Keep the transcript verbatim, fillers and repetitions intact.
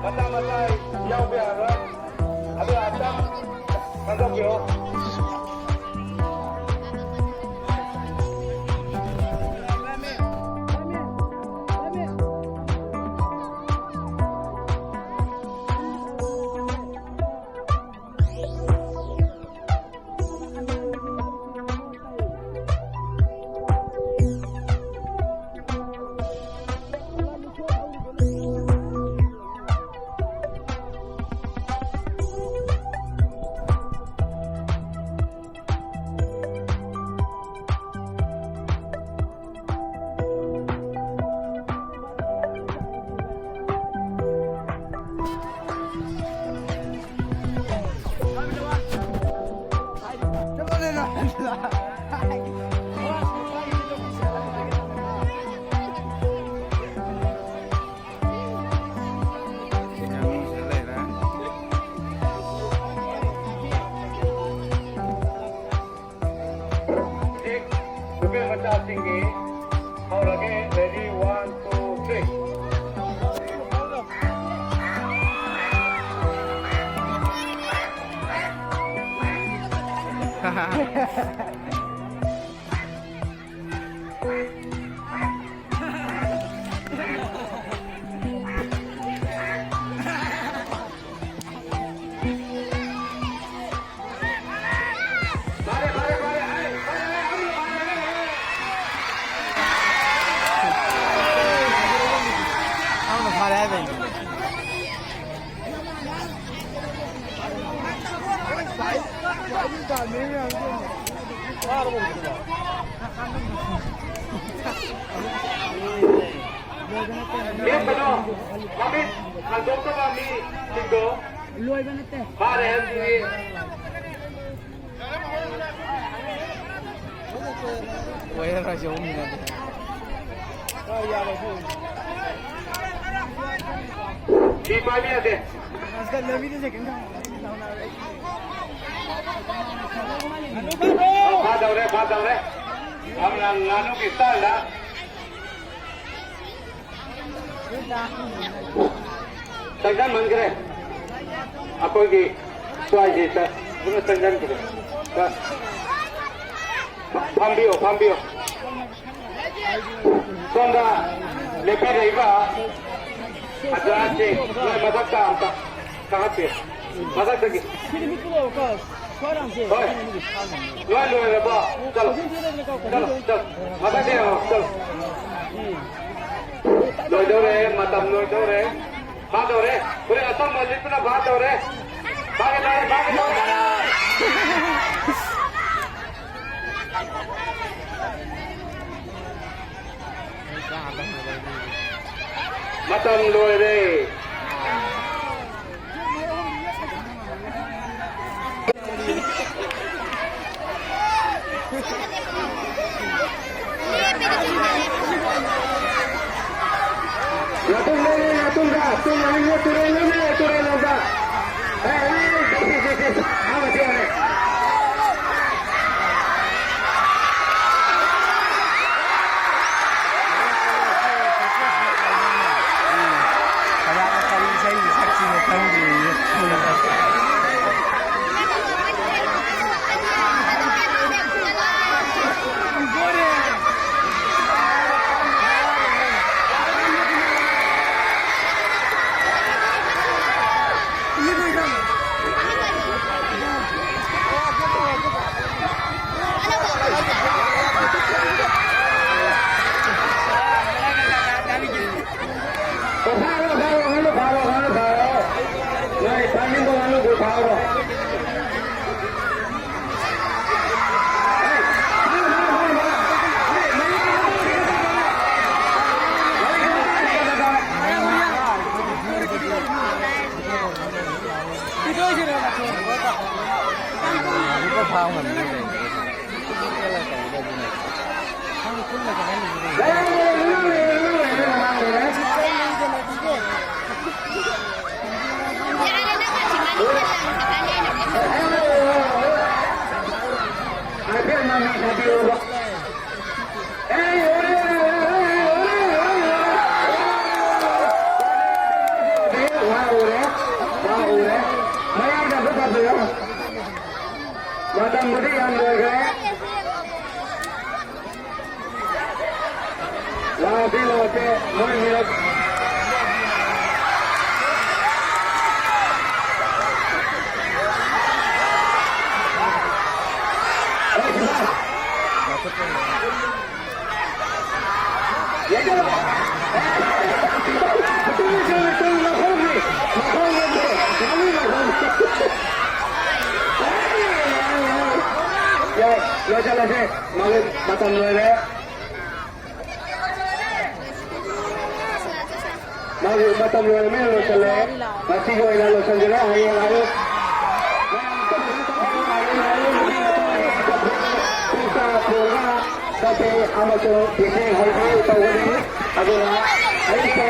ꯃꯇꯥꯡ ꯃꯇꯥꯏ ꯌꯥꯎꯕ ꯌꯥꯔꯣꯏ꯫ ꯑꯗꯨ ꯑꯝꯇꯪ ꯈꯟꯗꯣꯛꯄꯤꯔꯣ꯫ ꯅꯨꯄꯤ ꯃꯆꯥꯁꯤꯡꯒꯤ ꯍꯧꯔꯒꯦ꯫ Ready, one, two, three. ꯂꯦꯞꯀꯅꯣ꯫ ꯃꯃꯤꯠ ꯍꯥꯡꯗꯣꯛꯇꯕ ꯃꯤꯁꯤꯡꯗꯣ ꯂꯣꯏꯕ ꯅꯠꯇꯦ꯫ ꯐꯥꯔꯦ ꯍꯥꯏꯕꯁꯤꯗꯤ꯫ ꯑꯣꯏꯔꯔꯣꯏꯁꯦ ꯑꯍꯨꯝꯁꯤꯅꯗꯤ꯫ ꯐꯤ ꯄꯥꯏꯕ ꯌꯥꯗꯦ꯫ ꯐꯥꯗꯧꯔꯦ, ꯐꯥꯗꯧꯔꯦ꯫ ꯌꯥꯝꯅ ꯉꯥꯅꯨꯒꯤ ꯁ꯭ꯇꯥꯏꯜꯗ꯫ ꯆꯪꯁꯟꯃꯟꯈ꯭ꯔꯦ꯫ ꯑꯩꯈꯣꯏꯒꯤ ꯁ꯭ꯋꯥꯏꯁꯤꯗ ꯑꯗꯨꯝ ꯆꯪꯁꯟꯈ꯭ꯔꯦ꯫ ꯐꯝꯕꯤꯌꯣ, ꯐꯝꯕꯤꯌꯣ꯫ ꯁꯣꯝꯗ ꯂꯦꯞꯄꯤꯔꯛꯏꯕ ꯑꯣꯖꯥꯁꯤꯡ, ꯅꯣꯏ ꯃꯊꯛꯇ ꯑꯝꯇ ꯀꯥꯈꯠꯄꯤꯌꯨ꯫ ꯃꯊꯛꯇꯒꯤ꯫ ꯍꯣꯏ꯫ ꯂꯣꯏ ꯂꯣꯏꯔꯕꯣ? ꯆꯠꯂꯣ꯫ ꯆꯠꯂꯣ, ꯆꯠꯂꯣ꯫ ꯃꯊꯛꯇ ꯌꯦꯡꯉꯣ, ꯆꯠꯂꯣ꯫ ꯂꯣꯏꯗꯧꯔꯦ, ꯃꯇꯝ ꯂꯣꯏꯗꯧꯔꯦ꯫ ꯐꯥꯗꯧꯔꯦ꯫ ꯐꯨꯔꯤꯠ ꯑꯁꯪꯕ ꯂꯤꯠꯄꯅ ꯐꯥꯗꯧꯔꯦ꯫ ꯐꯥꯒꯦ ꯇꯧꯔꯦ, ꯐꯥꯒꯦ ꯇꯧꯔꯦ꯫ ꯃꯇꯝ ꯂꯣꯏꯔꯦ꯫ ꯃꯇꯨꯡꯗ, ꯃꯇꯨꯡꯗ, ꯇꯨꯡ ꯑꯅꯤꯁꯦ ꯇꯨꯔꯦꯜ ꯂꯣꯝꯗ, ꯇꯨꯔꯦꯜ ꯂꯣꯝꯗ꯫ ꯑꯦ, ꯑꯦ, ꯑꯦ, ꯑꯦ, ꯑꯦ, ꯑꯦ, ꯑꯦ, ꯑꯦ, ꯑꯦ꯫ ꯀꯅꯥꯅ ꯀꯔꯤ ꯏꯁꯩ ꯁꯛꯁꯤꯅꯣ ꯈꯪꯗ꯭ꯔꯤꯌꯦ꯫ ꯇꯝꯕꯗꯤ ꯌꯥꯝ ꯂꯣꯏꯈ꯭ꯔꯦ꯫ ꯂꯥꯛꯑꯁꯦ, ꯂꯥꯛꯑꯁꯦ, ꯃꯣꯏ ꯃꯤꯔꯛ꯫ ꯌꯥꯏ, ꯂꯣꯏꯁꯤꯜꯂꯁꯦ꯫ ꯃꯥꯒꯤ ꯃꯇꯝ ꯂꯣꯏꯔꯦ꯫ ꯃꯥꯒꯤ ꯃꯇꯝ ꯂꯣꯏꯔꯕꯅꯤꯅ ꯂꯣꯏꯁꯤꯜꯂꯦ꯫ ꯉꯁꯤꯒꯤ ꯑꯣꯏꯅ ꯂꯣꯏꯁꯤꯟꯖꯔꯦ꯫ ꯍꯌꯦꯡ ꯍꯥꯏꯌꯨ꯫ ꯄꯨꯡ ꯇꯔꯥ ꯊꯣꯛꯑꯒ ꯆꯠꯄꯤ ꯑꯃꯁꯨꯡ ꯄꯤꯛꯅꯤꯛ ꯍꯧꯕꯤ ꯇꯧꯒꯅꯤ꯫ ꯑꯗꯨꯅ ꯑꯌꯨꯛꯇ